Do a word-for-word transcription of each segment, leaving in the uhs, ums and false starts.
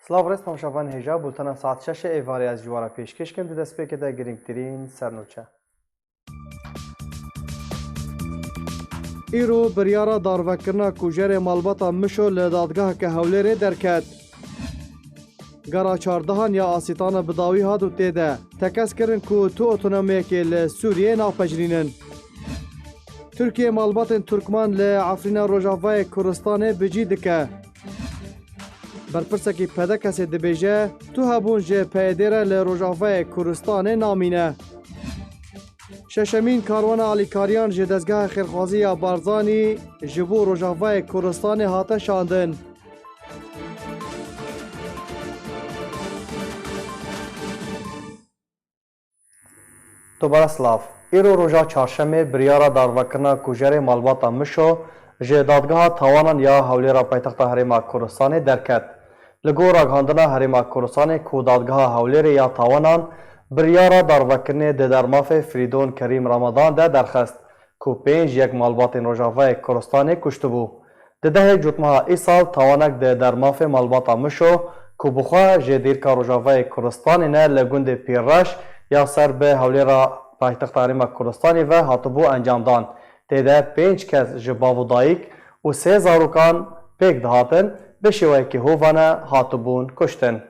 Silav rêz temaşevanên hêja, bultena saet şeşê êvarê ez ji we re pêşkêş kim, di destpêkê de girîngtirîn sernûçe. Îro biryara darvekirina kujerê malbata Mişo li dadgeheke Hewlêrê derket. Gera çardehan ya Asîtana bi dawî hat û tê de tekez kirin ku tu otonomiyekê li Sûriyê napejirînin. Tirkiye malbatên Turkman li Efrîna Rojavayê Kurdistanê bi cî dike. Berpirsekî P D K'ê dibêje, tu hebûn ji P Y D'ê re li Rojavayê Kurdistanê namîne. Şeşemîn karwana alîkariyan ji dezgeha xêrxwazî ya Barzanî ji bo Rojavayê Kurdistanê hate şandin. Dobare silav. Îro roja çarşemê biryara darvekirina kujerê malbata Mişo ji Dadgeha Tawanan ya Hewlêra paytexta Herêma Kurdistanê derket. Li gor ragihandina Herêma Kurdistanê ku Dadgeha Hewlêrê ya Tawanan biryara darvekirinê di dermafê Frîdon Kerîm Ramadan de derxist, ku pênc yek malbatên Rojavayê Kurdistanê kuştibû. Di dehê Cotmeha îsal tawanek di dermafê malbata Mişo ku bi xwe ji dîrka Rojavayê Kurdistanê ne li gundê Pîrreş ya ser bi Hewlêra paytexta Herêma Kurdistanê ve hatibû encamdan. Tê de pênc kes ji bav û dayik û sê zarokan pêk dihatin, bi şêweyekî hovane hatibûn kuştin.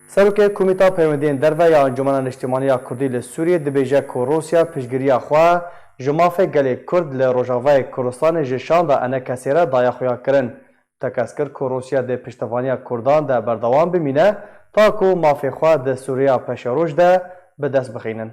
Serokê Komîta Peywendiyên Derve ya Encûmena Niştimanî ya Kurdî li Sûriyê dibêje ku Rûsya piştgiriya xwe ji mafê gelê Kurd li Rojavayê Kurdistanê ji şanda ENKS'ê re daye xuyakirin. Tekez kir ku Rûsya dê piştevaniya Kurdan de berdewam bimîne, ta ku mafê xwe di Sûriya peşeroj de bi dest bixînin.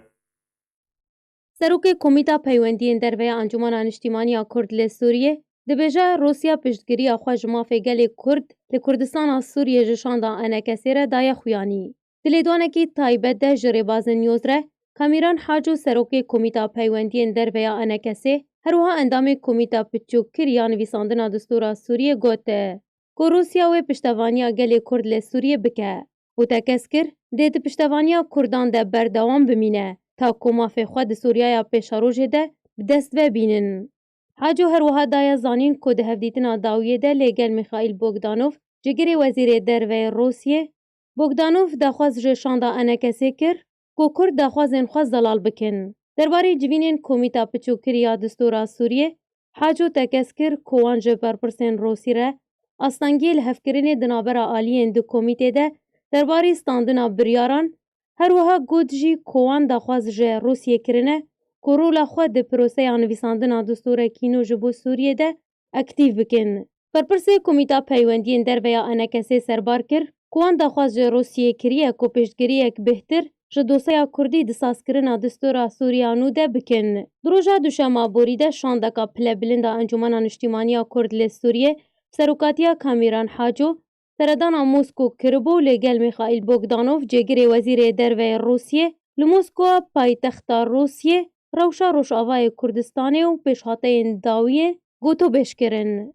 Serokê Komîta Peywendiyên Derve ya Encûmena Niştimanî ya Kurd li Sûriyê dibêje, Rûsya piştgiriya xwe ji mafê gelê Kurd li Kurdistana Sûriyê ji şanda ENKS'ê re daye xuyanî. Di lêdwanekî taybet de ji Rêbazên News re Kamîran Haco, serokê Komîta Peywendiyên Derve ya ENKS'ê, her wiha endamê Komîta Piçûkkir ya Nivîsandina Distûra Sûriyê got, ku Rûsya wê piştevaniya gelê Kurd li Sûriyê bike û tekez kir, dê di piştevaniya Kurdan de berdewam bimîne, ta ku mafê xwe di Sûriyaya pêşerojê de bi dest ve bînin. Haco her wiha daye zanîn ku di hevdîtina dawiyê de lêgel Mîxaîl Bogdanov, cîgirê Wezîrê Derve yê Rûsiyê, Bogdanov daxwaz ji şanda ENKS'ê kir ku Kurd daxwazên xwe zelal bikin. Derbarê civînên Komîta Piçûkir ya Distûra Sûriyê, Haco tekez kir ku wan ji berpirsên Rûsî re astengiyê lihevkirinê di navbera aliyên du komîtê de derbarê standina biryaran, her wiha got jî ku wan daxwaz ji Rûsiyê kirine ku rola xwe di proseya nivîsandina distûrekî nû ji bo Sûriyê de aktîf bikin. Berpirsê Komîta Peywendiyên Derve ya ENKS'ê serbar kir ku wan daxwaz ji Rûsiyê kiriye ku piştgiriyek bêhtir ji dosyeya Kurdî di sazkirina distûra Sûriya nû de bikin. Di roja duşema borî de şandeka pilebilind a Encûmena Niştîmanî ya Kurd li Sûriyê bi serokatiya Kamîran Haco, seredana Mosko kiribû, lê gel Mîxaîl Bogdanov, cêgirê Wezîrê Derve yê Rûsiyê, li Moskowa paytexta Rûsiyê, rewşa Rojavayê Kurdistanê û pêşhateyên dawiyê gotûbêj kirin.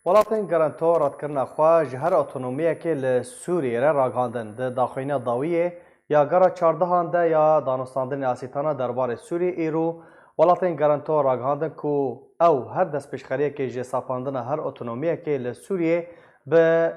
Welatên garantor redkirina xwe ji her otonomiyekê li Sûriyê re ragihandin. Di daxuyaniya dawiyê ya gera çardehan de ya danûstandinê Asîtana derbarê Sûriyê, îro welatên garantor ragihandin ku ew her destpêşxeriyekê ji sapandina her otonomiyekê li Sûriyê bi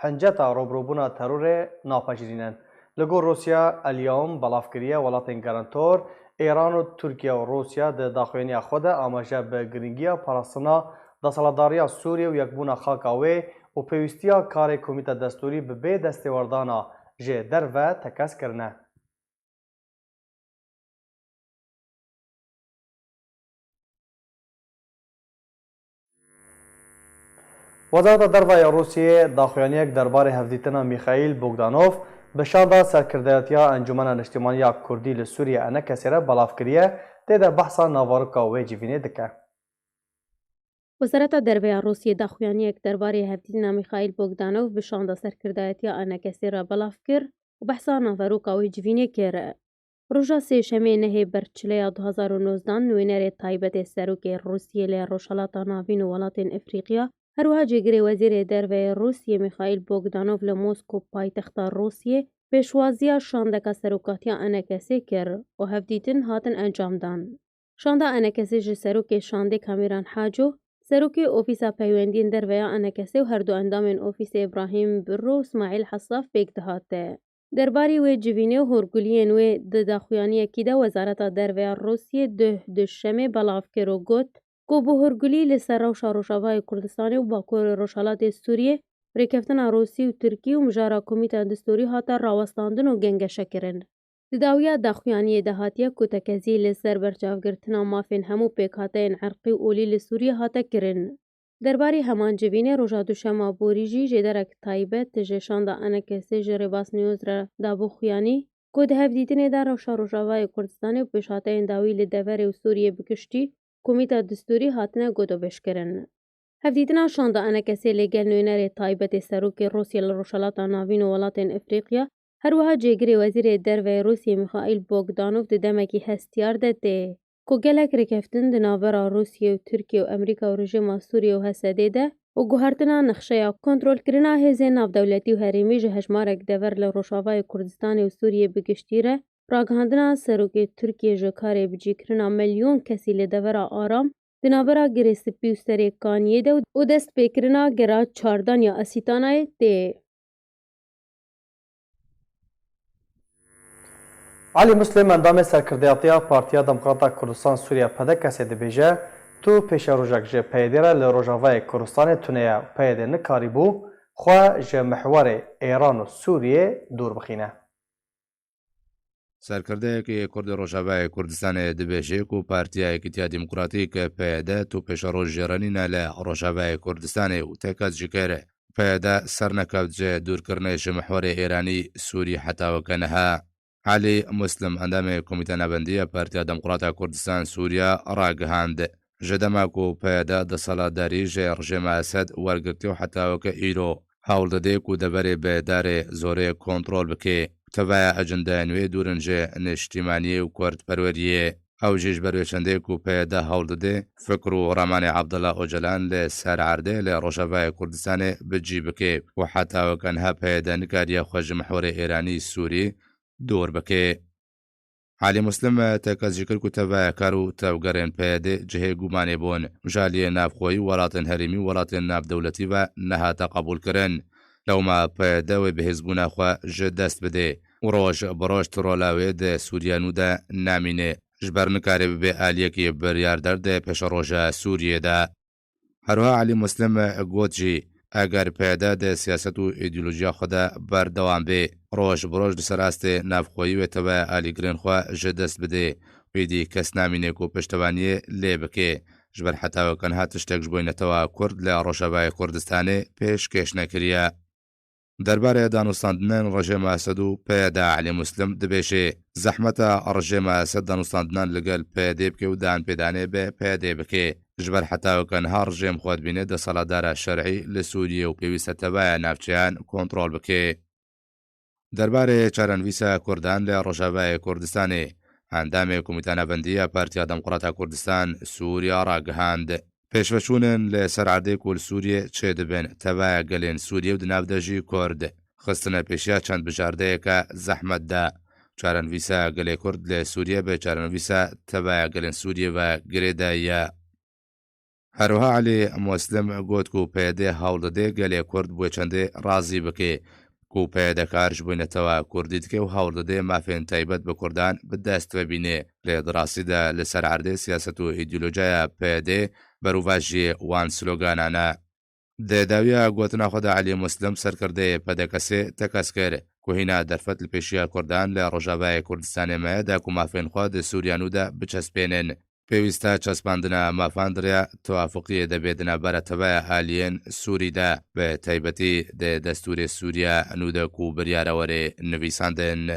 hinceta rûbirûbûna terorê napejirînin. Li gor Rûsya El Yewm belav kiriye, welatên garantor, Îran û Tirkiye û Rûsya di daxuyaniya xwe de amaje bi girîngiya parastina desthilatdariya Sûriyê û yekbûna xaka wê û pêwîstiya karê Komîta Destûrî bi bê destêwerdana ji derve tekez kirine. Wezareta Derve ya Rûsiyê daxuyaniyek derbarê hevdîtina Mîxaîl Bogdanov bi şanda Serkirdayetiya Encûmena Niştimanî ya Kurdî li Sûriyê, ENKS'ê re belav kiriye, tê de behsa naveroka wê civînê dike. Wezareta Derve ya Rûsiyê daxuyaniyek derbarê hevdîtina Mîxaîl Bogdanov bi şanda Serkirdayetiya ENKS'ê re belav kir û behsa naveroka wê civînê kir. Roja Sêşemê nehê Berçileya du hazar û nozdan, nûnerê taybet ê serokê Rûsiyê li Rojhelata Navîn û welatên Efrîqiya, her wiha cêgirê Wezîrê Derve yê Rûsiyê Mîxaîl Bogdanov li Mosko, paytexta Rûsiyê, pêşwaziya şandeka serokatiya ENKS'ê kir û hevdîtin hatin encamdan. Şanda enekesê ji serokê şandê Kamîran Haco, serokê Ofîsa Peywendiyên Derve ya enekesê û her du endamên Ofîsê Îbrahîm Birro û Smaîl Hesaf pêk dihate. Derbarî wê civînê û hûrguliyên wê di daxuyaniyekî de Wezareta Derve ya Rûsyê duh Duşemê belav kir û got ku bi hûrgulî li ser rewşa Rojavayê Kurdistanê û Bakur û Rojhilatê Sûriyê rêkeftina Rûsî û Tirkî û mijara Komîta Distûrî hate rawestandin û gengeşekirin. Di dawiya daxuyaniyê de hatiye ku tekezî li ser berçavgirtina mafên hemû pêkhateyên erqî û olî li Sûriyê hate kirin. Derbarî heman civînê roja duşema borî jî jêderek taybet ji şanda enekesê ji Rêbas News re dabû xuyanî ku di hevdîtinê de rewşa Rojavayê Kurdistanê û pêşhateyên dawî li deverê û Sûriyê bi giştî, Komîta Distûrî hatine gotobêjkirin. Hevdîtina şanda enekesê li gel nûnerê taybetê serokê Rûsya li Rojhelata Navîn û welatên Efrîqya, her wiha cêgirê Wezîrê Derve yê Rûsyê Mîxaîl Bogdanov di demekî hestiyar de tê ku gelek rêkeftin di navbera Rûsiyê û Tirkiye û Amerîka û rejîma Sûriyê û H S D'ê de û guhertina nexşeya kontrolkirina hêzên navdewletî û herêmî ji hejmarek dever li Rojavayê Kurdistanê û Sûriyê bi giştî re, ragihandina serokê Tirkiyê ji karê bicîkirina milyon kesî li devera Aram di navbera Girê Spî û Serê Kaniyê de û destpêkirina Gera Çardan ya Asîtanayê tê. Elî Muslim, endamê serkirdeyatiya Partiya Demokrata Kurdistan Sûriye, P D K S'ê dibêje, tu pêşerojek ji P Y D'ê re li Rojavayê Kurdistanê tune ye û P Y D nikarîbû xwe ji mihwarê Êran û Sûriyê dûr bixîne. Serkirdeyekî Kurd ê Rojavayê Kurdistanê dibêje ku Partiya Yekîtiya Demokratîk, P Y D, tu pêşeroj jê re nîne li Rojavayê Kurdistanê û tekez jî kir, P Y D sernekewt ji dûrkirinê ji mihwarê Êranî Sûrî heta weke niha. Elî Muslim, endamê Komîta Navendî ya Partiya Demokrata Kurdistan Sûriya, ragihand, ji dema ku P Y D desthilatdarî ji rejîma Esed wergirtiye û heta weke îro hewl dide ku deverê bi darê zorê kontrol bike. Tevaye ecendeyên wê dûr in ji niştîmaniyê û kurdperweriyê. Ew jî ji ber wê çendê ku P Y D hewl dide fikr û ramanê Abdullah Ocalan li ser erdê li Rojavayê Kurdistanê bi cî bike û heta weke niha P Y D nikariye xwe ji mihwarê Êranî Sûrî dûr bike. Elî Muslim, e, tekez jî kir ku tevayekar û tevgerên P Y D cihê gumanê bûn. Ji aliyê navxweyî, welatên herêmî û welatên navdewletî ve nehate qebûlkirin. Lewma P Y D wê bihêzbûna xwe ji dest bide û roj bi roj trola wê di Sûriya nû de namîne. Ji ber nikare bibe aliyekî biryarder di pêşeroja Sûriyê de. Herwiha Elî Muslim got jî, eger P Y D di siyaset û îdeolojiya xwe de berdewam bê, roj bi roj li ser astê navxweyî wê teveya alîgirên xwe ji dest bidê û êdî kes namîne ku piştevaniyê lê bike. Ji ber heta weke niha tiştek ji bo netewa Kurd li Rojavayê Kurdistanê pêşkêş nekiriye. Derbarê danûstandinên rejîma Esed û P Y D, Elî Muslim dibêje, zehmeta rejîma Esed danûstandinan li gel P Y D bike û danpêdanê bi P Y D bike. Ji ber heta weke niha rejîm xwe dibîne desthilatdara şer'î li Sûriyê û pêwîst e tevaya navçeyan kontrol bike. Derbarê çarenivîsa Kurdan li Rojavayê Kurdistanê, endamê Komîta Navendî ya Partiya Demokrata Kurdistan Sûriya ragihand. Pêşveçûnên li ser erdê ku li Sûriyê çêdibin, tevaya gelên Sûriyê û di nav de jî Kurd, xistine pêşiya çend bijardeyeke zehmet de. Çarenivîsa gelê Kurd li Sûriyê bi çarenivîsa tevaya gelên Sûriyê ve girêdayî ye. Herwiha Elî Muslim got ku P Y D hewl dide gelê Kurd bi wê çendê razî bike. Ku P Y D kar ji bo netewa Kurdî dike û hewl dide mafên taybet bi Kurdan bi dest ve bîne. Lê di rastî de li ser erdê siyaset û îdeolojiya P Y D berovajiyê wan sloganan e. Di dawiya gotina xwe de Elî Muslim, serkirdeyê P D K S'ê, tekez kir ku hîna derfet li pêşiya Kurdan li Rojavayê Kurdistanê me de ku mafên xwe di Sûriya nû de biçespênin. Pêwîst e çespandina mafan di rêya tewafuqiyê de bê di navbera teveya aliyên Sûrî de, bi taybetî di destûrê Sûriya nû de ku biryare were nivîsandin.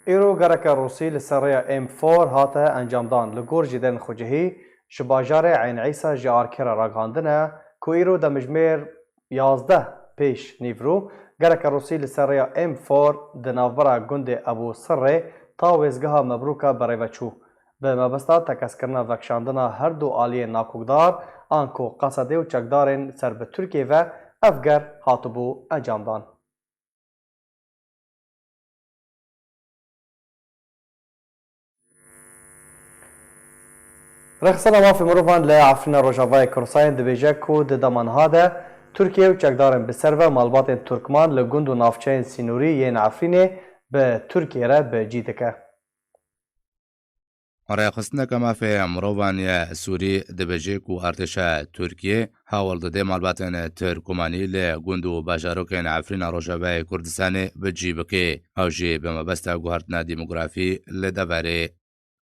Îro gereke Rûsî li ser rêya M four hate encamdan. Li gor jêderên xwecihî, ji bajarê Eyn Îsa ji Arkê re ragihandine ku îro demjimêr yazdeh pêş nîvro, gereke Rûsî li ser rêya M four di navbera gundê Ebû Sirrê ta wêzgeha Mebrûka berêve çû. Bi mebesta tekezkirina vekişandina her du aliyên nakokdar, anku Qesedê û çekdarên ser bi Tirkiyê ve ev ger hatibû encamdan. Rêxistina Mafê Mirovan li Efrîna Rojavayê Kurdistanê dibêje ku di dema niha de Tirkiye û çekdarên bi ser ve malbatên Turkman li gund û navçeyên sînorî yên Efrînê bi Tirkiye re bi cî dike. Rêxistineke mafê mirovan ya Sûrî dibêje ku artêşa Tirkiye hewl dide malbatên Tirkmanî li gund û bajarokên Efrîna Rojavayê Kurdistanê bi cî bike. Ew jî bi mebesta guhertina demografî li deverê.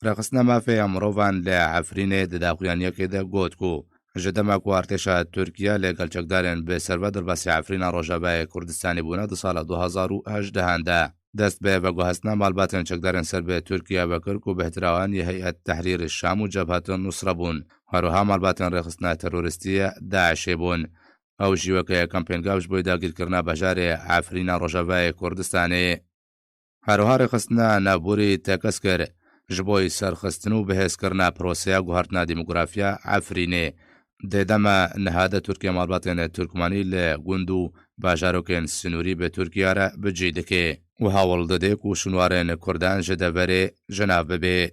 Rêxistina mafê mirovan li Efrînê di daxuyaniyekê de got ku ji dema ku artêşa Tirkiye li gel çekdarên bi serve derbasî Efrîna Rojavayê Kurdistanê bûne di sala du hezar û hejdehan de, dest bi veguhestina malbatên çekdarên ser bi Tirkiye vekir ku bêhtir wan yê Heyet Tehrîr Şam û Cebhet Nusre bûn. Her wiha malbatên rêxistina terorîstî ya DAIŞê bûn. Ew jî weke yekempeyngev ji bo dagîrkirina bajarê Efrîna Rojavayê Kurdistanê. Her wiha rêxistina navborî tekez kir ji bo serxistin û bihêzkirina proseya guhertina demografiya Efrînê. Di dema niha de Tirkiye malbatên Tirkmanî li gund û bajarokên sinûrî bi Tirkiye re bi cî dike û hewl dide ku şûnwarên Kurdan ji deverê ji nav bibe.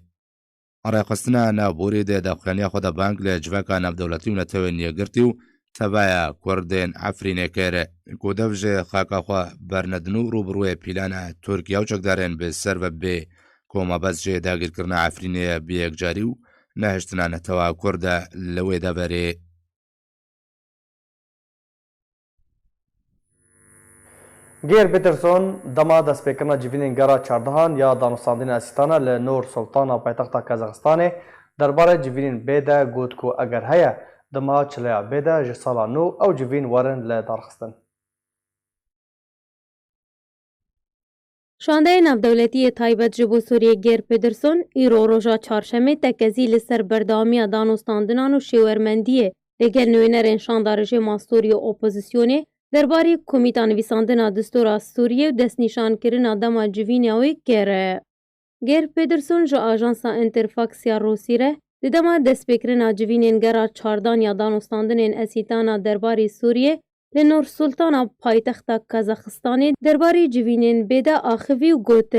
Rêxistina navborî di daxuyaniya xwe de bang li civaka navdewletî û netewên yekgirtî û teveya Kurdên Efrînê kir ku dev ji xaka xwe bernedin û rûbirûyê pîlana Tirkiye û çekdarên bi ser ve bê ku mebest ji dagîrkirina Efrînê ye bi yekcarî û nehiştina netewa Kurd e li wê deverê. Geir Peterson dema destpêkirina civînên gera çardehan ya danûstandinê Esîtana li Nur Sultana paytexta Kazaxistanê derbarê civînên bê de got ku eger heye di meha çileya bê de ji sala nû ew civîn werin li darxistin. Şandeyê navdewletî yê taybet ji bo Sûriyê Geir Pederson îro roja çarşemê tekezî li ser berdewamiya danûstandinan û şêwermendiyê li gel nûnerên şanda rejîma Sûriyê û opozisyonê derbarî Komîta Nivîsandina Distûra Sûriyê û destnîşankirina dema civîna wê kir. Geir Pederson ji ajansa Interfax ya Rûsî re di dema destpêkirina civînên gera çardan ya danûstandinên Esîtana derbarî Sûriyê li Nur Sultana paytexta Kazaxistanê derbarî civînên bê de axivî û got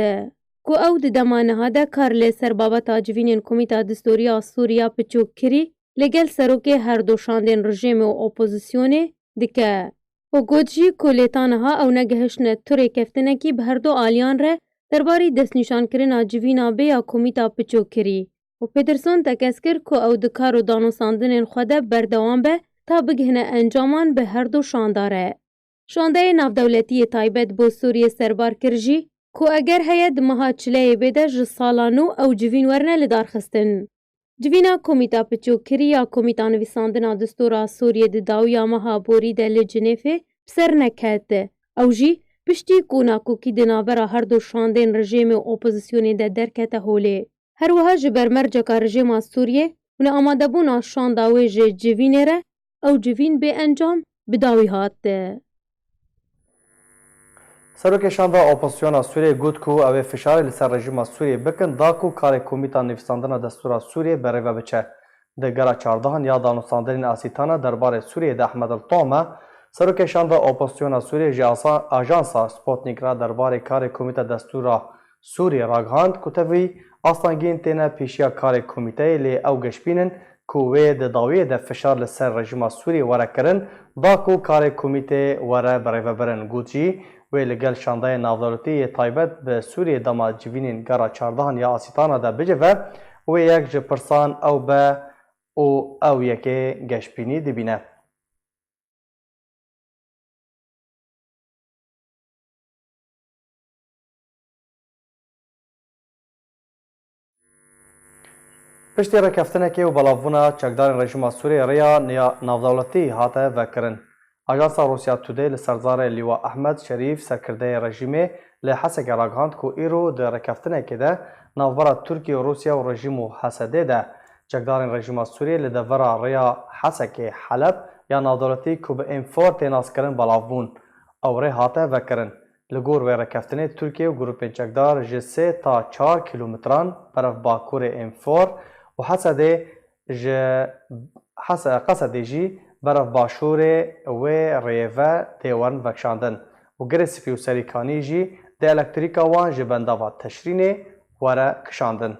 ku ew di dema niha de kar li ser babeta civînên Komîta Distûrî ya Sûriya piçûk kirî li gel serokê her du şandên rejîmê û opozisyonê dike. Û got jî ku lê ta niha ew negihiştine tu rêkeftinekî bi her du aliyan re derbarî destnîşankirina civîna bê ya Komîta piçûk kirî. Û Pederson tekez kir ku ew di kar û danûstandinên xwe de berdewam be ta bigihine encaman bi her du şanda re. Şandeyê navdewletî yê taybet bo Sûriyê serbar kir jî ku eger heye di meha çileyê bê de ji sala nû ew civîn werine lidarxistin. Civîna Komîta Piçûkkirî ya Komîta Nivîsandina Distûra Sûriyê di dawiya meha borî de li Cinêfê bi ser neket. Ew jî piştî ku nakokî di navbera her du şandên rejîmê û opozisyonê de derkete holê. Her wiha ji ber merceka rejîma Sûriyê û neamadebûna şanda wê ji civînê re, ew civîn bê encam bi dawî hat. Serokê Şanda Opozisyona Sûriyê got ku ew ê fişarê li ser rejîma Sûriyê bikin, da ku karê Komîta Nivîsandina Destûra Sûriyê bi rê ve biçe. Di gera çardehan ya danûstandinên Asîtana derbarê Sûriyê de Ehmed El Tome, serokê Şanda Opozisyona Sûriyê ji asa-, ajansa Sputnik re derbarê karê Komîta Destûra Sûriyê ragihand ku tevî astengiyên têne pêşiya karê komîteyê, lê ew geşbîn in ku wê di dawiyê de fişar li ser rejîma Sûriyê were kirin, da ku karê komîtê were birêvebirin. Got jî, wê li gel şandeyê navdewletî yê taybet bi Sûriyê dema civînên gera çardehan ya Asîtana de bicive, wê yek ji pirsan ew be û ew yekê geşbînî dibîne. Piştî rêkeftinekê û belavbûna çekdarên rejîma Sûriyê rêya niya navdewletî hate vekirin. Ajansa Rûsya Today li ser zarê Lîwa Ehmed Şerîf, serkirdeyê rejîmê, li Hesekê ragihand ku îro di rêkeftinekê de navbera Tirkiye û Rûsya û rejîm û Hesedê de çekdarên rejîma Sûriyê li devera rêya Hesekê Heleb ya navdewletî ku bi Ênfor tê naskirin belav bûn. Ew rê hate vekirin. Li gor wê rêkeftinê Tirkiye û grûpên çekdar ji sê ta çar kîlometran berev bakurê Ênfor û Hesedê ji Hese-, Qesedê jî berev başûrê wê rêye ve tê werin vekişandin û Girê Spî û Serîkanî jî dê elektrîka wan ji bendava Teşrînê were kişandin.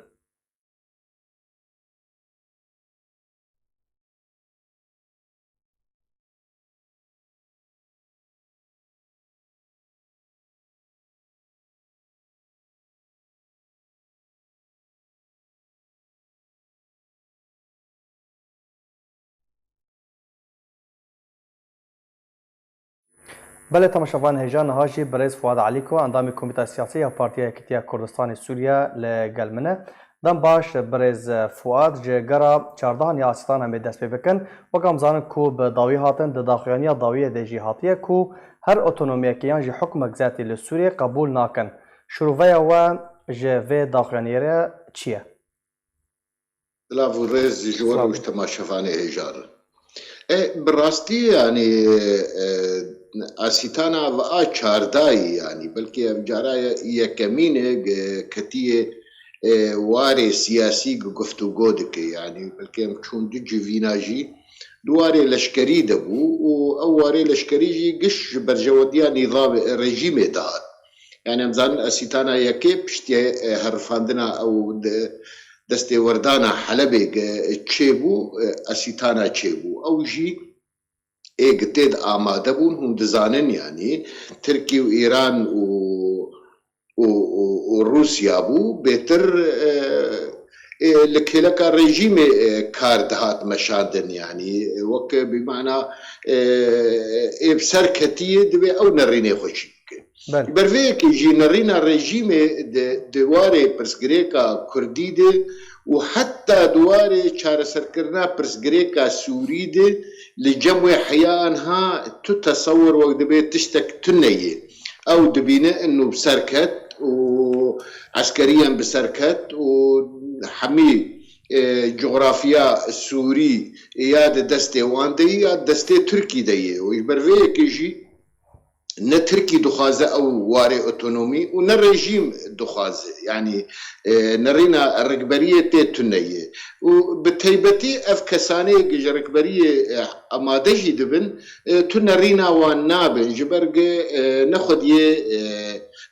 Belê temaşevan hêja niha jî birêz Fuad Elîko, endamê Komîta Siyasî ya Partiya Yekîtiya Kurdistanê Sûriye li gel min e. Dem baş birêz Fuad, ji gera çardehan ya Asîtanan em ê dest pê bikin. Wek em zanin ku bi dawî hatin, di daxuyaniya dawiyê de jî hatiye ku her otonomiyekê yan jî hukmek zetî li Sûriyê qebûl nakin. Şiroveya we ji vê daxuyaniyê re çi ye? Silav û rêz ji we re û ji temaşevanê hêja re. E, bi rastî, yanî, e, Asîtana ve a çardayî, yanî, belkî ev cara ye-, yekemîn e, ge-, ketiye, e, warê siyasî ge-, guftûgo dike, yanî, belkî em çûn du civîna jî di warê leşkerî de bû û ew warê leşkerî jî giş ji berjewendiya nîzamê, rejîmê dihat. Yani em zanin Asîtana yekê piştî, e, herifandina ew de, destê werdana Helebê ge çêbû, e, Asîtana çêbû. Ew jî ê gi tê de amade bûn, hûn dizanin, yanî Tirkî û Îran û, û, û, û Rûsya bû, bêtir, e, e, li kêleka rejîmê, e, kar dihat meşandin, yanî, e, wek bîmana, e, ê bi ser ketiyê divê ew nerînê xwe çî bike. Belê. Ber vê yekê jî nerîna rejîmê di, di warê pirsgirêka Kurdî de û heta di warê çareserkirina pirsgirêka Sûrî de li cem wê heya anha tu tesewir wek dibê tiştek tune ye. Ew dibîne inu bi ser ket û eskeriyen bi ser ket û hemî, e, coğrafiya Sûrî ya di destê wan de ye ya destê Tirkî de ye. Û ji ber vê yekê jî ne Tirkî dixwaze ew warê otonomî û ne rejîm dixwaze. Yanî, e, nerîna rikberiyê tê tune ye. Û bi teybetî ev kesanê ji rikberiyê, e, amade jî dibin, e, tu nerîna wan nabin. Ji ber ge, e, ne xwediyê, e,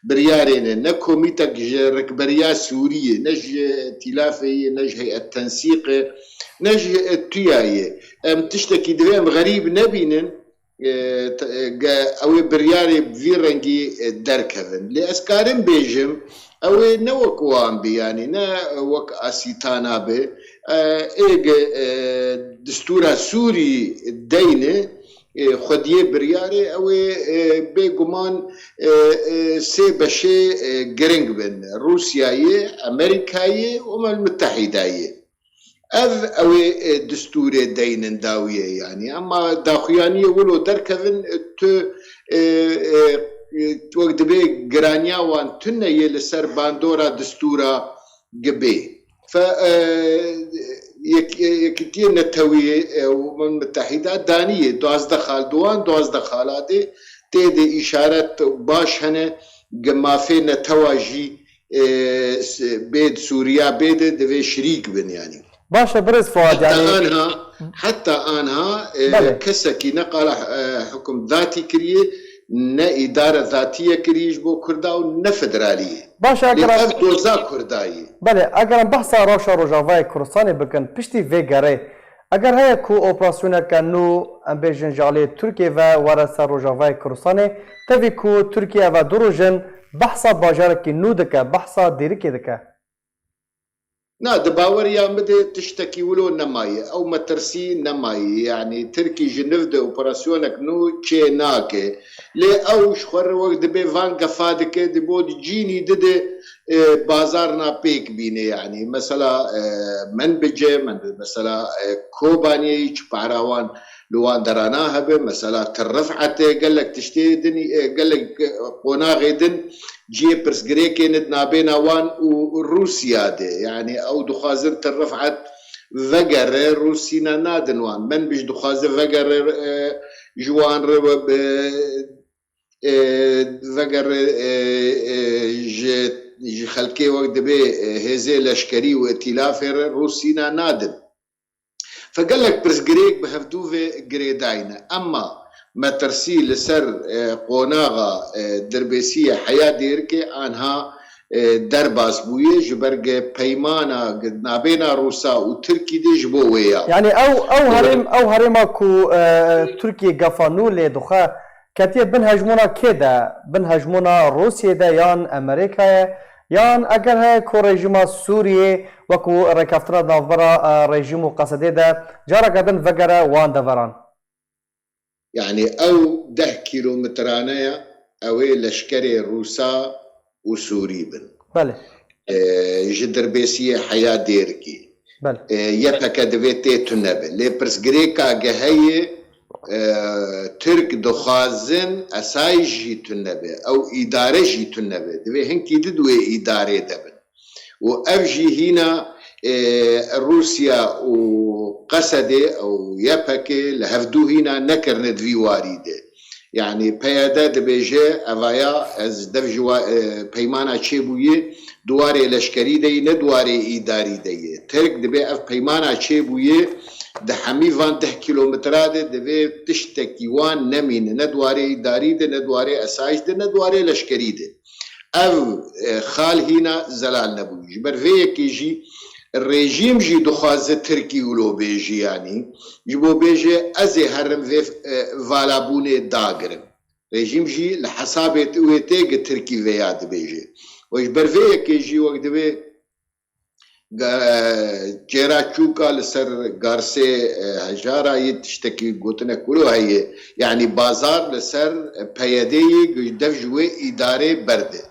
biryarê ne, ne komîtek ji rikberiya Sûriyê, ne ji tîlafê yê, ne ji heyet tensîqê, ne ji, e, tuya yê. Em tiştekî divê em xerîb nebînin. E, t-, e, ge-, ew ê biryarê bi vî rengî, e, derkevin. Lê ez karim bêjim, ew ê ne wek wan bi, yanî ne wek Asîtana bi. E, ê ge, e, distûra Sûrî deyne, e, xwediyê biryarê, ew ê, e, bêguman, e, e, sê beşê, e, giring bin. Rûsyayê, Amerîkayê û Mel Mitehîdayê. Ev, ew ê, e, distûrê deynin dawiyê, yanî. Ema daxuyaniyê wilo derkevin, e, tu, e, e, e, wek dibê giraniya wan tune yê li ser bandora distûra gibê. Fe, e, yek-, e, Yekîtiyê Netewî, e, û Umem Mitehîda daniyê duwazdeh xal, di wan duwazdeh xala de tê de îşaret baş hene, gi mafê netewa jî, e, s-, bê di Sûriya bê de divê şirîk bin, yanî. Baş e, birêz Fuad, Heta yanî anha, heta anha, e, Belê. kesekî ne qala, e, hukum zatî kiriye, ne îdare zatiye kiriye ji bo Kurda û ne federalî ye. Baş e, Lê eger ev doza Kurda ye. Belê, eger em behsa rewşa Rojavayê Kurdistanê bikin, piştî vê gerê, eger heye ku operasyoneke nû, em bêjin ji aliyê Tirkiyê ve were ser Rojavayê Kurdistanê, tevî ku Tirkiye ve du roj in behsa bajarekî nû dike, behsa Dêrikê dike. Na, di baweriya min de tiştekî wilo nemaye. Ew metirsî nemaye. Yanî Tirkî ji nû de operasyonek nû çê nake. Lê ew ji xwe re wek dibê van gefa dike, di bo di cînî dide, e, bazarna pêk bîne. Yanî mesela, e, Minbicê, min mesela, e, Kobaniyê, çi para wan li wan derana hebe, mesela Til Rifetê gelek tiştê din, e, gelek, e, qonaxê din cihê pirsgirêkê ne di nabêna wan û Rûsya de. Yanî ew dixwazin Til Rifet vegere, Rûsîna nadin wan. Minbic dixwaze vegere, e, ji wan re we bi, e, vegere, e, e, ji, ji xelkê wek dibê, e, hêzê leşkerî û îtîlafê re Rûsîna nadin. Fe gelek pirsgirêk bi hevdû ve girêdayî ne. Ema metirsî li ser, e, qonaxa, e, dirbêsiyê heya Dêrikê anha, e, derbas bûye, ji ber ge peymana ge nabêna Rûsa û Tirkî de ji bo wê ya. Yanî ew, ew herêm, ew herêma ku, e, Tirkiye gefa nû lê dixwe, ketiye bin hejmona kê de? Bin hejmona Rûsiyê de yan Amerîkayê? Yan eger heye ku rejîma Sûriyê wekû rêkeftina di navbera, e, rejîm û Qesedê de careke din vegere wan deveran? Yani ew deh kîlometrane ye, ew ê leşkerê Rûsa û Sûrî bin. Belê. E, ji Dirbêsiyê heya Dêrikî. Belê. E, Y P G divê tê tune be. Lê pirsgirêka ge heye, e, Tirk dixwazin esayîş jî tune be, ew îdare jî tune be. Divê hinkî di di wê îdarê de bin. Û ev jî hîna, e, Rûsya û Qesedê û Y P G li hevdû hîna nekirine di vî warî de. Yani P Y D dibêje, evaya ez dev ji wa-, e, peymana çêbûyê di warê leşkerî de yî, ne di warê îdarî de yê. Tirk dibê ev peymana çêbûyê di hemî van deh kîlometra de divê tiştekî wan nemîne, ne di warê îdarî de, ne di warê esayîş de, ne di warê leşkerî de. Ev, e, xal hîna zelal nebû. Ji ber vê yekê jî rejîm jî dixwaze Tirkî wilo bêjî, yanî ji bo bêje ez ê herim vê, e, valabûnê dagirim. Rejîm jî li hesabê wê tê gi Tirkî vêya dibêje. Û ji ber vê yekê jî wek divê ge-, çêra çûka li ser Garsê, e, Hejara yê tiştekî gotinek wilo heye. Yanî bazar li ser P Y D'yê dev ji wê îdarê berde.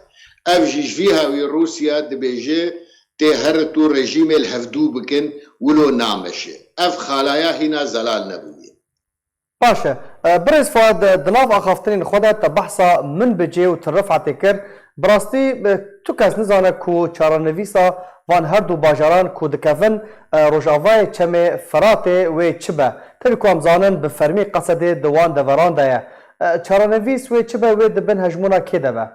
Ev jî ji vî hawî Rûsya dibêje tê herit û rejîmê li hevdû bikin, wilo nameşe. Ev xalaya hîna zelal nebûye. Baş e. E, Birêz Fuad, e, di nav axaftinên xwe de te behsa Minbicê û Tirifetê kir. Bi rastî, e, tu kes nizane ku çarenivîsa van her du bajaran ku dikevin, e, rojavayê Çemê Firatê wê çi be? Tevî ku em zanin bi fermî Qesedê di wan deveran de ye. E, çarenivîs wê çi be, wê di bin hejmûna kê de be?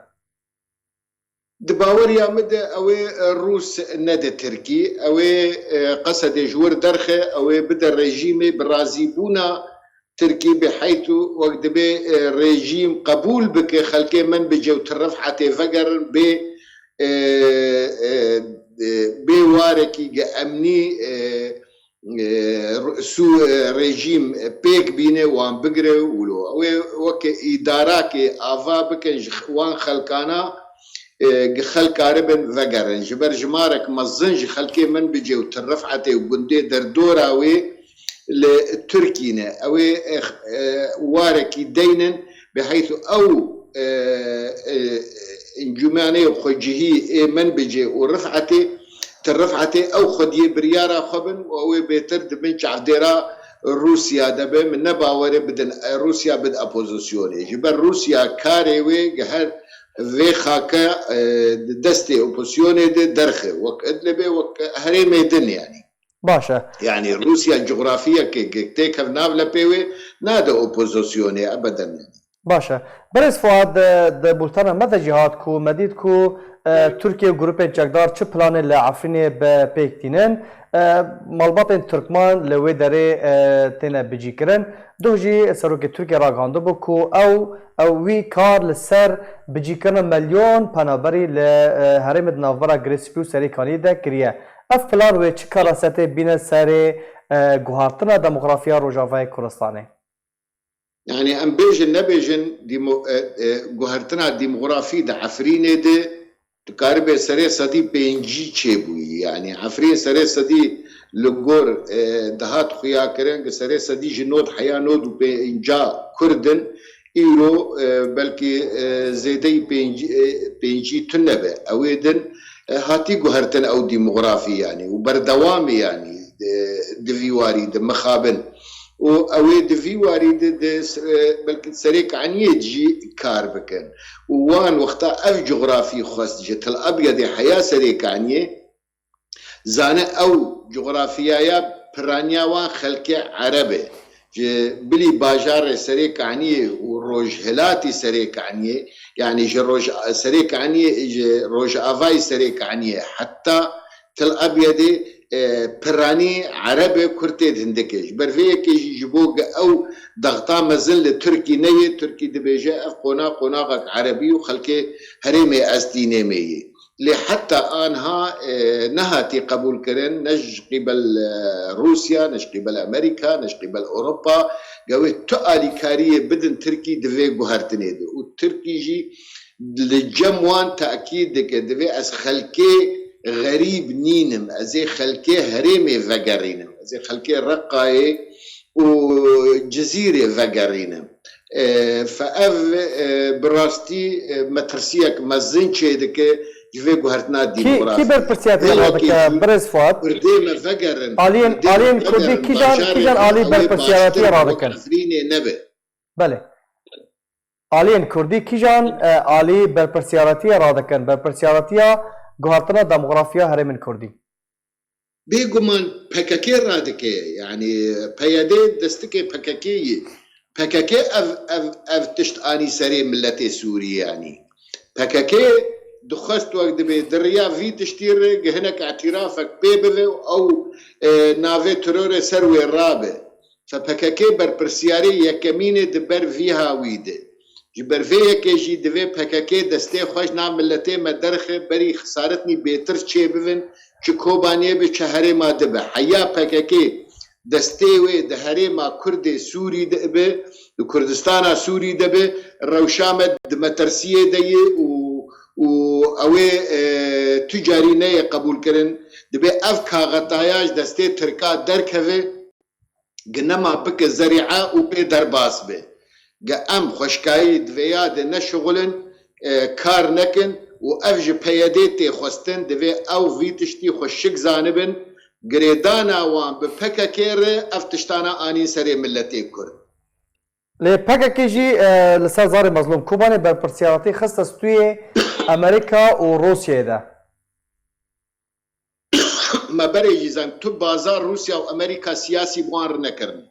Di baweriya min de ew ê, e, Rûs nede Tirkî, ew ê, e, Qesedê ji wir derxe, ew ê bide rejîmê bi razîbûna Tirkî, bi heytû wek dibê, e, rejîm qebûl bike xelkê Minbicê û Tirifetê vegerin bê, e, e, e, bê warekî ge emnî, e, e, Rû-, Sû-, e, rejîm pêk bîne, wan bigire û wilo. Ew ê weke îdarakê ava bikin ji x-, wan xelkana, e, gi xelk karibin vegerin. Ji ber jimarek mezin ji xelkê Minbicê û Tirifetê û gundê derdora wê li Tirkî ne. Ew ê, e, x-, e, warekî deynin, bi heytû ew, e, e, encûmenê xwecihî ê Minbicê û Rifetê, Tirifetê ew xwediyê biryara xwe bin û ew ê bêtir di bin çavdêra Rûsya de be. Min ne bawerê bidin, e, Rûsya bid opozisyonê. Ji ber Rûsya karê wê gi her vê xake, e, di destê opozisyonê de derxe. Wek Idlibê, wek herêmê din yanî. Baş e. Yanî Rûsya cografiyeke ge têkev nav lepê wê nade opozisyonê ebeden yanî. Baş e. Birêz Fuad, e, di bultena me de jî hat ku me dît ku, e, Tirkiye û grûpên çekdar çi planê li Efrînê bi pêk tînin. E, malbatên Tirkman li wê derê, e, têne bicîkirin. Doh jî Serokê Tirkiye ragihandibû ku ew, ew wî kar li ser bicîkirina milyon penaberî li, e, herêmê di navbera Girê Spî û Serê Kaniyê de kiriye. Ev plan wê çi karasetê bîne serê, e, guhartina demografiya Rojavayê Kurdistanê? Yani em bêjin nebêjin demo-, e, e, guhertina demografî di Efrînê de dikaribe serê sedî pêncî çêbûyî. Yani Efrîn serê sedî li gor, e, dihat xuyakirin, ki serê sedî ji nod heya nod û pênca Kurd in. Îro, e, belkî, e, zêdeyî pêncî, e, pêncî tune be. Ew ê din, e, hatî guhertin ew demografî yani û berdewamî yani, e, di vî warî de mixabin. Û ew ê di vî warî de, de, e, belkî Serê Kaniyê jî kar bikin. Û wan wexta ev cografî xwest ji Til Ebyedê heya Serê Kaniyê, zane ew cografiyaya piraniya wan xelkê Ereb e. Ji bilî bajarê Serê Kaniyê û rojhilatî Serê Kaniyê, yani ji roj-, Serê Kaniyê, ji rojavayê Serê Kaniyê heta Til Ebyedê, e, piranî Ereb e, Kurd tê di hindikê. Ji ber vê yekê jî ji bo ge ew dexta mezin li Tirkî neyê, Tirkî dibêje ev qona-, qonaxek Erebî û xelkê herêmê Estînê me yê. Lê heta anha, e, nehatî qebûlkirin, ne ji qîbel, e, Rûsya, ne ji qîbel Amerîka, ne ji qîbel Ewropa, ge wê tu alîkariyê bidin Tirkî di vê guhertinê de. Û Tirkî jî li cem wan tekîd dike, divê ez xelkê xerîb nînim, ez ê xelkê herêmê vegerînim, ez ê xelkê Reqayê û Cizîrê vegerînim. E, fe ev, e, bi rastî, e, metirsiyek mezin çêdike ji vê guhertina Kî, kî demografî. Berpirsiyatê Vê radike, yekê jî birêz Fuat? Kurdê me vegerin, Aliyên, Kurdê me aliyên Kurdî vegerin, kîjan, bajarê kîjan me alî ew ê berpirsiyaratiye bajarek wek radikin? Efrînê nebe. Belê. Aliyên Kurdî kîjan, e, alî berpirsiyaratiye radikin? Berpirsiyaratiya guhertina demografiya herêmên Kurdî. Bêguman P K K radike, yanî P Y D destikê P K K yê. P K K ev, ev, ev tişt anî serê miletê Sûrî, yanî P K K dixwest wek dibê di riya vî tiştî re gi hinek îtîrafek pê bive û ew, e, navê terorê ser wê rabe. Fe P K K berpirsiyarê yekemîn e di ber vî hawî de. Ji ber vê yekê jî divê P K K destê xwe ji nav miletê me derxe, berî xisaretnî bêtir çêbibin, çi Kobaniyê be, çi herêma dibe. Heya P K K destê wê di herêma Kurdê Sûrî de be, di Kurdistana Sûrî de be, rewşa me di metirsiyê de ye û, û ew ê, e, tu carî neyê qebûlkirin. Dibe ev kaxetaya ji destê Tirka derkeve, gi nema bike zerîe û pê derbas be. Gi em xweşkayî di vêya de neşixulin, e, kar nekin û ev ji P Y D tê xwestin, divê ew vî tiştî xwe şik zanibin, girêdana wan bi P K K re ev tiştana anîn serê miletê Kurd. Lê P K K jî, e, li ser zarê Mezlûm Kobanê berpirsiyaratî xiste stûyê Amerîka û Rûsyayê de. Me berê jî zang, tu baza Rûsya û Amerîka siyasî bi wan re nekirin.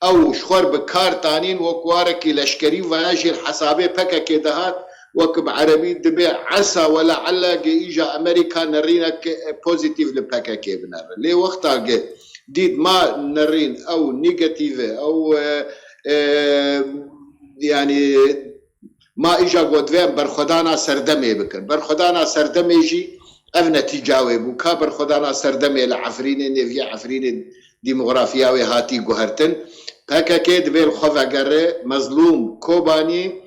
Ew ji xwe re bi kar tanîn wek warekî leşkerî û vaya jî li hesabê P K K dihat, wek bi erebî dibê esa we lealla gi îja Amerîka nerînek, e, pozîtîf li P K K binere. Lê wexta gi dît ma nerîn ew negatîf e, ew, e, e, yanî Ma îja got divê em berxwedana serdemê bikin. Berxwedana serdemê jî ev netîca wê bû. Ka berxwedana serdemê li Efrînê, nêviyê Efrînê demografiya wê hatî guhertin. P K K divê li xwe vegere, Mezlûm Kobanî,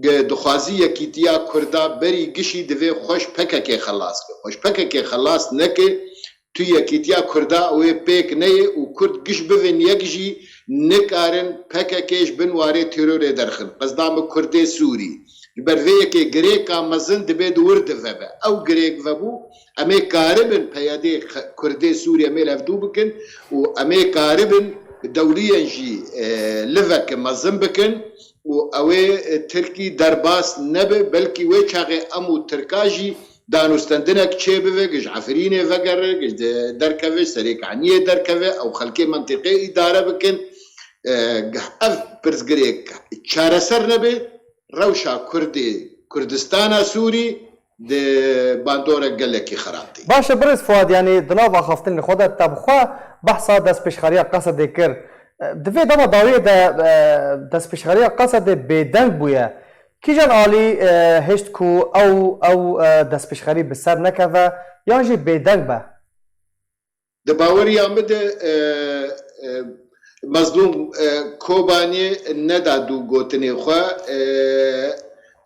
gi-, dixwazî yekîtiya Kurda berî gişî divê xwe ji P K K xelas ke. Xwe ji P K K xelas neke, tu yekîtiya Kurda wê pêk neyê û Kurd giş bivin yek jî nikarin P K K ji bin warê terorê derxin. Qesda min Kurdê Sûrî. Ji ber vê yekê girêka mezin dibê di wir de vebe. Ew girêk vebû, em ê karibin P Y D xe-, Kurdê Sûrî em ê li hevdû bikin û em ê karibin dewliyên jî, e, liveke mezin bikin û ew ê, e, Tirkî derbas nebe, belkî wê çaxê em û Tirka jî danûstendinek çêbibe, giş Efrînê vegere, giş de-, derkeve, Serêkaniyê derkeve, ew xelkê mentiqê îdare bikin. E, ev pirsgirêk çareser nebe, rewşa Kurdê Kurdistana Sûrî di bandorek gelekî xirab tê. Baş e, birêz Fuad, yanî di nav axaftinên xwe de te bi xwe behsa destpêşxeriya Qesedê kir. E, di vê dema dawiyê de, e, destpêşxeriya Qesedê bêdeng bûye. Kîjan alî, e, hêşt ku ew, ew, e, destpêşxerî bi ser nekeve yan jî bêdeng be? Di baweriya min de, e, e, Mezlûm, e, Kobanî neda dû gotinê xwe, e,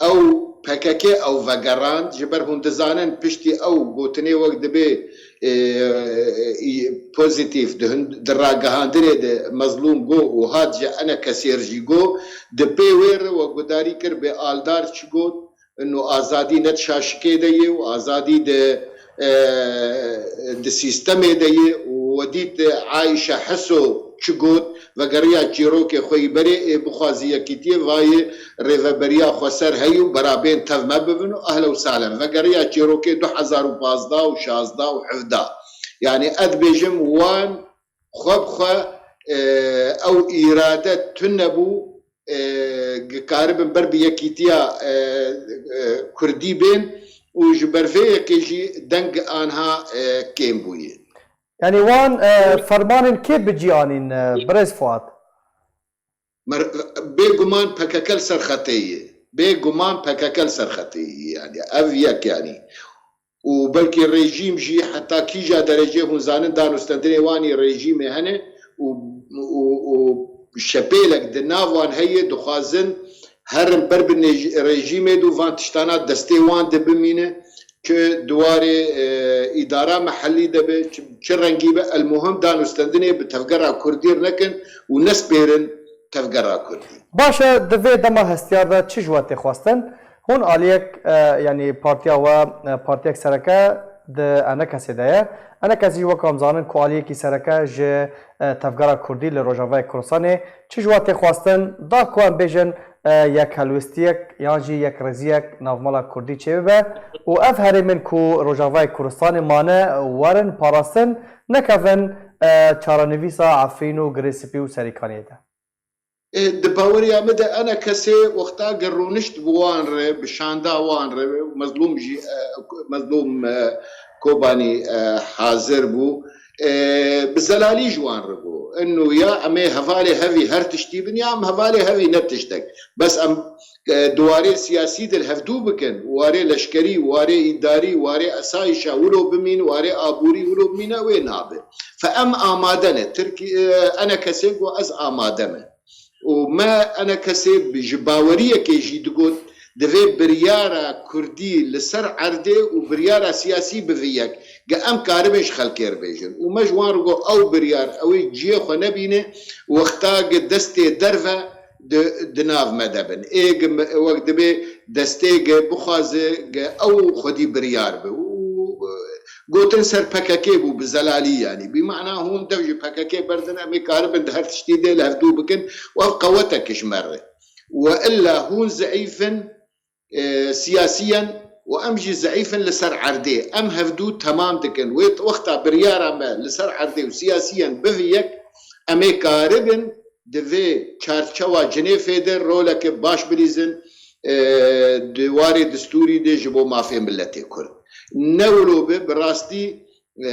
ew P K K ew vegerand, ji ber hûn dizanin piştî ew gotinê wek dibê, e, e, pozîtîf di hin-, di ragihandinê de Mezlûm got û hat ji enekesêr jî got, di pê wê re we gudarî kir bê Aldar çi got, ino azadî ne di şaşikê de ye û azadî di, e, di sîstemê de ye û we dît Ayşe Heso çi got, vegeriya çîrokê xwe yî berê ê bixwazî yekîtiyê vayê rêveberiya xweser heyî û berabên tev me bibin û ehlen û sehlen. Vegeriya çîrokê du hezar û pazdeh û şazdeh û hevdeh. Yanî ez dibêjim wan xwe bi xwe, e, ew îrade tune bû, e, dikaribin ber bi yekîtiya, e, e, Kurdî bên û ji ber vê yekê jî deng anha, e, kêm bûye. Yanî wan, e, fermanên kê bi cî anîn, e, birêz Fuat? Mer-, bêguman P K K li ser xetê ye. Bêguman P K K li ser xetê ye. Yanî ev yek yanî. Û belkî rejîm jî heta kîja derecê hûn zanin danûstendinê wan î rejîmê hene û, û, û şepêlek di nav wan heye, dixwazin herin ber bi nêj-, rejîmê de û van tiştana destê wan de bimîne, çi di warê, e, îdara mehellî de be, çi, çi rengî be, elmuhim danûstendinê bi tevgera Kurdî re nekin û nespêrin tevgera Kurdî. Baş e, di vê dema hestiyar de çi ji we tê xwestin? Hûn aliyek, e, yanî partiya we, e, partiyek sereke di ENKSê de ye. ENKS jî wek em zanin ku aliyekî sereke ji, e, tevgera Kurdî li Rojavayê Kurdistanê. Çi ji we tê xwestin? Da ku em bêjin, e, yek helwestiyek yan jî yek rêziyek navmala Kurdî çêbibe û ev herêmên ku Rojavayê Kurdistanê mane werin parastin, nekevin, e, çarenivîsa Efrîn û Girê Spî û Serîkaniyê de. E, di baweriya min de ENKSê wexta ge rûnişt bi wan re, bi şanda wan re, Mezlûm jî, e, Mezlûm, e, Kobanî, e, hazir bû. E, bi zelalî ji wan re bû. Ino ya em ê hevalê hevî her tiştî bin, ya em hevalê hevî ne tiştek. Bes em, e, di warê siyasî de li hevdû bikin, warê leşkerî, warê îdarî, warê esayîşa wilo bimîn, warê aborî wilo bimîne, wê nabe. Fe em amade ne. Tirkî, e, ENKSê got ez amade me. Û me ENKSê bi, ji baweriyekê jî digot, divê biryara Kurdî li ser erdê û biryara siyasî bi vî yek, ge em karibin ji xelkê re bêjin. Û me ji wan re got, ew biryar, ew ê cihê xwe nebîne, wexta ge destê derve di, di nav me de bin. Ê ge me, wek dibê destê ge bixwaze ge ew xwedî biryar be. Û, e, gotin ser PKK bû bi zelalî, yanî. Bi mana hûn dev ji PKK berdin, em ê karibin di her tiştî de li hevdû bikin û ev qewetek ji me re. We illa hûn zeîf in, e, siyasiyen û em jî zeîf in li ser erdê. Em hevdû temam dikin. Wê wexta biryara me li ser erdê û siyasiyen bi vî yek, em ê karibin di vê çarçewa Cinêfê de roleke baş bilîzin, e, di warê distûrî de ji bo mafê miletê Kurd. Ne wilo be, bi rastî, e,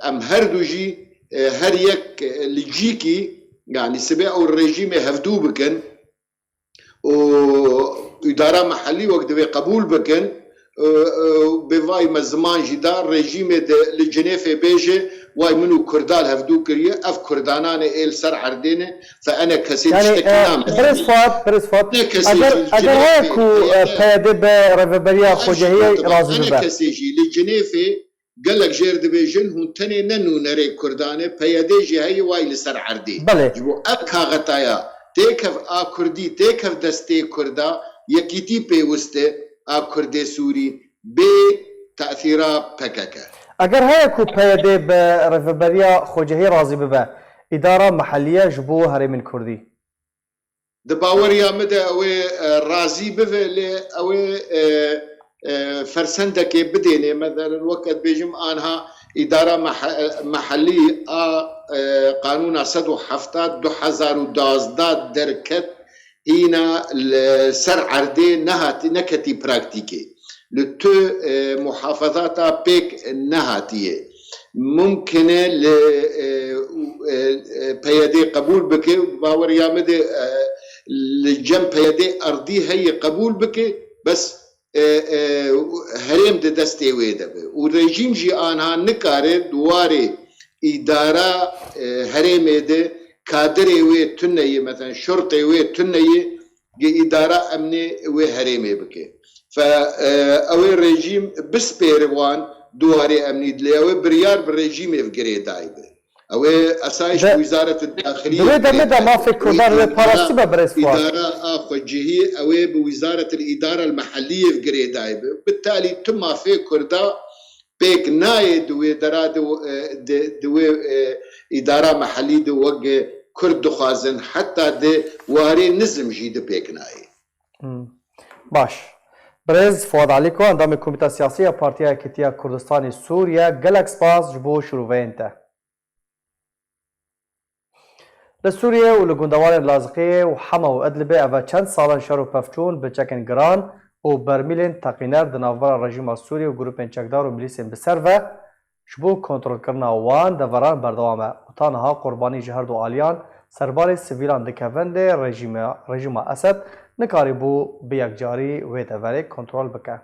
em her du jî, e, her yek, e, li cîkî, yanî sibê ew rejîmê hevdû bikin û îdara mehellî wek divê qebûl bikin, e, e, bi vay me ziman jî da rejîmê de li Cinêfê bêje, way min û Kurda li hevdû kiriye, ev Kurdanan ê li ser erdê ne, fe ENKSê Yani, tiştekî e, name. Birêz Fuat, Birêz Fuat, Ne kesê eger, jî li eger heye Cinêfê ku, e, heye PYD bi rêveberiya Xwecehiyê razî bibe. ENKSê jî li Cinêfê gelek jêr dibêjin, hûn tenê ne nûnerê Kurdan e, PYD jî heye, way li ser erdê. Belê. Ji bo ev kaxetaya têkev a Kurdî, têkev destê Kurda, yekîtî pêwist e a Kurdê Sûrî bê tesîra PKK. Eger heye ku PYD bi rêveberiya Xwecehiyê razî bibe, îdara mehellî ye ji bo herêmên Kurdî? Di baweriya min de ew ê, e, razî bibe, lê ew ê, e, e, fersendekê bidênê. Mesela, wek ez bêjim, anha îdara mehe-, mehellî a, e, qanûna sed û hevdeh du hezar û duwazdeh derket, hîna li ser erdê nehatî, neketî praktîkê. Li tu, e, muhafazata pêk nehatiye. Mumkin e li, e, e, e, PYD qebûl bike, baweriya min de, e, li cem PYD erdî heye qebûl bike, bes, e, e, herêm di destê wê de be. Û rejîm jî anha nikare di warê îdara, e, herêmê de kadirê wê tune ye, mesela şurtê wê tune ye, ge îdara emnê wê herêmê bike. Fe, e, ew ê rejîm bispêre wan di warê emnî dilê, ew ê biryar bi rejîmê ve girêdayî be. Ew ê esayîş bi Wîzaret Daxiliyê ve girêdayî be. Di wê demê de mafê Kurdan wê parastî be, Birêz Fuat. Îdara a xwecihî, ew ê bi Wîzaret Îdara Mehelliyê ve girêdayî be. Bitalî tu mafê Kurda pêk nayê di wê dera de, e, di, di wê, e, îdara mehellî de wek Kurd dixwazin, heta di warê nizm jî di pêk nayê. Hmm. Baş. Birêz Fuad Alîko, endamê Komîta Siyasî ya Partiya Yekîtiya Kurdistanê Sûriye, gelek spas ji bo şirûveyên te. Li Sûriyê û li gundewarên Laziqiyê û Hema û Idlibê eve çend sal in şer û pevçûn bi çekên giran û bermîlên teqîner di navbera rejîma Sûriyê û grûpên çekdar û milîsên bi ser ve ji bo kontrolkirina wan deveran berdewam e û ta niha qurbanî ji her du aliyan serbalê sivîlan dikevin lê rejîma, rejîma Esed nikarîbû bi yekcarî wê deverê kontrol bike.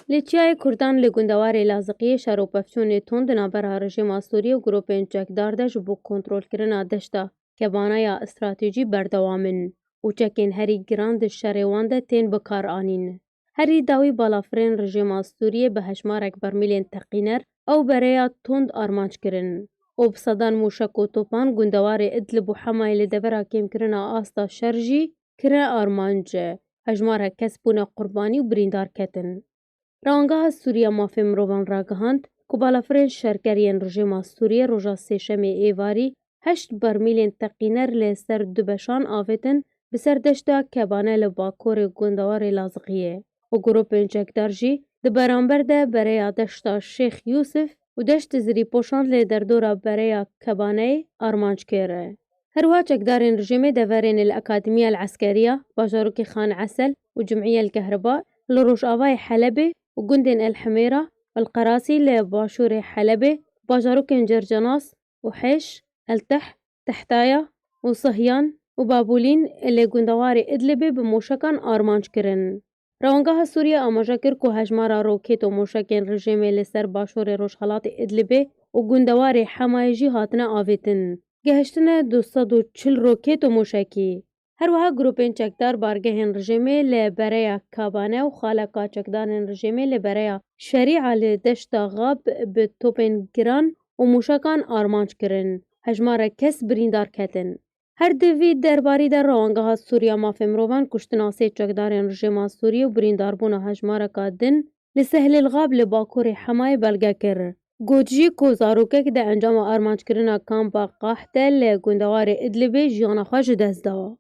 Li çiyayê Kurdan li gundewarê Laziqiyê şer û pevçûnê tund di navbera rejîma Sûriyê û grûpên çekdar de ji bo kontrolkirina deşta kebanaya stratejî berdewam in û çekên herî giran di şerê wan de tên bikaranîn. Herî dawî balafirên rejîma Sûriyê bi hejmarek bermîlên teqîner ew bereya tund armanc kirin û bi sedan mûşek û topan gundewarê Idlib û Hemayê li devera kêmkirina asta şer jî kirine armanc, hejmarek kes bûne qurbanî û birîndar ketin. Rawangeha Sûriya Mafê Mirovan ragihand ku balafirên şerker yên rejîma Sûriyê roja Sêşemê êvarî heşt bermîlên teqîner li ser du beşan avêtin bi ser deşta Kebane li bakurê gundewarê Laziqiyê û grûpên çekdar jî di beramber de bereya deşta Şêx Yûsif û deşt Zirîpoşan lê derdora bereya Kebaneyê armanc kir. Her wiha çekdarên rejîmê deverên li Akademiya El Eskeriya, bajarokê Xan Esel û Cimîye El Kehriba li rojavayê Helebê û gundên El Himêra, El Qerasî li başûrê Helebê, bajarokên Cercenas û Hêş, El Teht, Tehtaya û Sihyan û Babûlîn li gundewarê Idlibê bi mûşekan armanc kirin. Rawangeha Sûriye amaje kir ku hejmara rokêt û mûşekên rejîmê li ser başûrê rojhilatê Idlibê û gundewarê Hemayê jî hatine avêtin. Gehiştine du sed û çil rokêt û mûşekî. Her wiha grûpên çekdar bargehên rejîmê li bereya Kabane û xaleka çekdarên rejîmê li bereya Şerîa li deşta Xab bi topên giran û mûşekan armanc kirin. Hejmarek kes birîndar ketin. Her di vî derbarî de Rawangeha Sûriya Mafê Mirovan kuştina sê çekdarên rejîma Sûriyê û birîndarbûna hejmareka din li Sehlîl Xab li bakurê Hemayê belge kir. Got jî ku zarokek di encama armanckirina kampa Qahte li gundewarê Idlibê jiyana xwe ji dest da.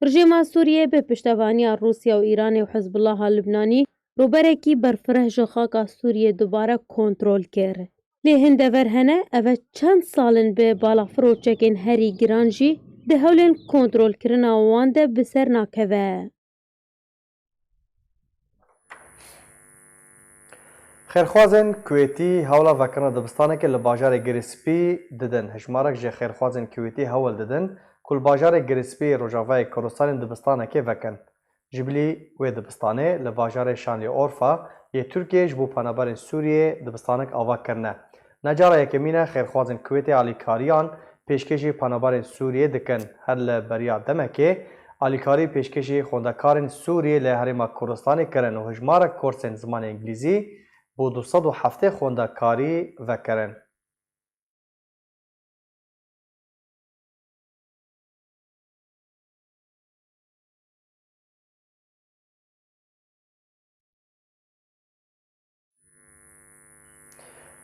Rejîma Sûriyê bi piştevaniya Rûsya û Îranê û Hizbullaha Lubnanî rûberekî berfireh ji xaka Sûriyê dubare kontrol kir. Lê hin dever hene, eve çend sal in bi balafir û çekên herî giran jî di hewlên kontrolkirina wan de bi ser nakeve. Xêrxwazên Kuwêtî hewla vekirina dibistanekê li bajarê Girîspî didin. Hejmarek ji xêrxwazên Kuwêtî hewl didin ku li bajarê Girîspî Rojavayê Kurdistanê dibistanekê vekin. Ji bilî wê dibistanê li bajarê Şanlîorfa yê Tirkiyê ji bo penaberên Sûriyê dibistanek ava kirine. Ne cara yekemîn e xêrxwazên Kuwêtê alîkariyan pêşkêşî penaberên Sûriyê dikin. Her li beriya demekê alîkarî pêşkêşî xwendekarên Sûriyê li Herêma Kurdistanê kirin û hejmarek kursên zimanê îngilîzî bo du sed û heftê xwendekarî vekirin.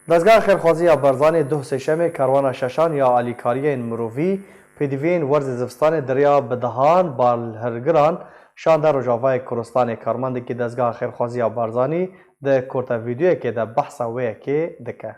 Dezgeha Xêrxwazî ya Barzanî duh Sêşemê karwana şeşan ya alîkariyên mirovî, pêdiviyên werzê zivistanê di riya bi dehan balhirgiran şande Rojavayê Kurdistanê. Karmendekî Dezgeha Xêrxwazî ya Barzanî di kurte vîdeoyekê de behsa wê yekê dike.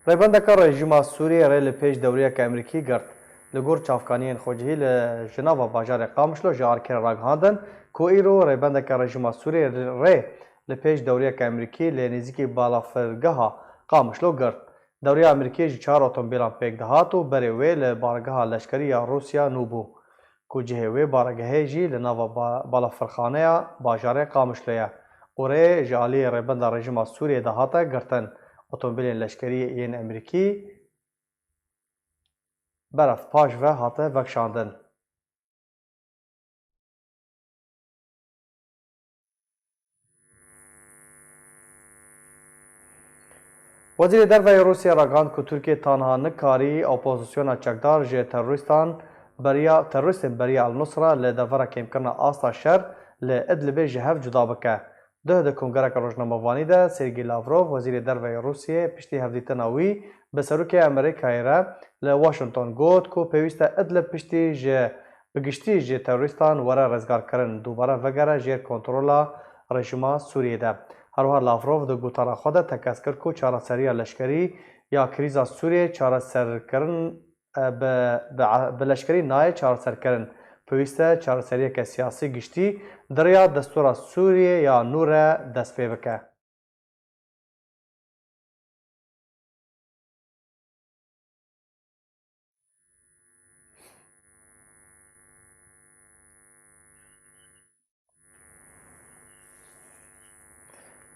Rêbendeka rejîma Sûriyê rê li pêş dewriyeke Amerîkî girt. Li gor çavkaniyên xwecihî li ji nava bajarê Qamişlo ji Arkerê ragihandin ku îro rêbendeke rejîma Sûriyê rê li pêş dewriyeke Amerîkî li nêzîkî balafirgeha Qamişlo girt. Dewriya Amerîkî ji çar otomobîlan pêk dihat û berê wê li bargeha leşkerî ya Rûsya nû bû. Ku cihê wê baregehê jî li nava ba-, balafirxaneya bajarê Qamişlo ye û rê ji aliyê rêbenda rejîma Sûriyê de hate girtin. Otomobîlên leşkerî yên Amerîkî berev paş ve hate vekişandin. Wezîrê Derve yê Rûsya ragihand ku Tirkiye tanha nikarî opozisyona çekdar ji terorîstan beriya, terorîstên beriya El Nusra li devera kêmkirina asta şer li Idlibê ji hev cuda bike. Duh di kongereke rojnamevanî de Sergî Lavrov, Wezîrê Derve yê Rûsiyê, piştî hevdîtina wî bi Serokê Amerîkayê re li Washington got ku pêwîst e Idlib piştî ji bi giştî ji terorîstan were rizgarkirin, dubare vegere jêr kontrola rejîma Sûriyê de. Her wiha Lavrov di gotara xwe de tekez kir ku çareseriya leşkerî ya krîza Sûriyê çareserkirin, e, bi, bi, bi leşkerî nayê çareserkirin. Pêwîst e çareseriyeke siyasî giştî di riya destûra Sûriyê ya nû re dest pê bike.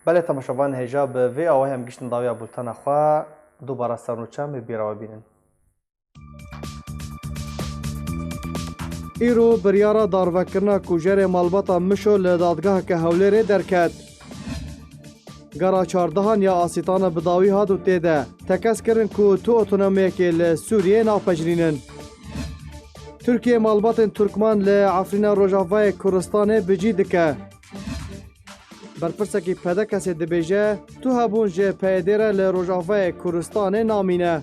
Belê temaşevan hêja bi vê awayê em giştin dawiya bultena xwe, dubara ser nûçe em ê bîra we bînin. Îro biryara darvekirina kujerê malbata Mişo li dadgeheke Hewlêrê derket. Gera çardehan ya Asîtana bi dawî hat û tê de tekez kirin ku tu otonomiyekê li Sûriyeyê napejirînin. Tirkiye malbatên Turkman li Efrîna Rojavayê Kurdistanê bi cî dike. Berpirsekî P D K'ê dibêje, tu hebûn ji P Y D'ê re li Rojavayê Kurdistanê namîne.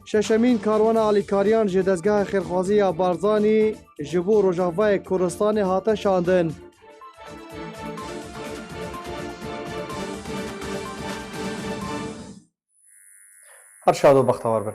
Şeşemîn karwana alîkariyan ji dezgeha xêrxwazî ya Barzanî ji bo Rojavayê Kurdistanê hate şandin. Her şad û bextewar bin.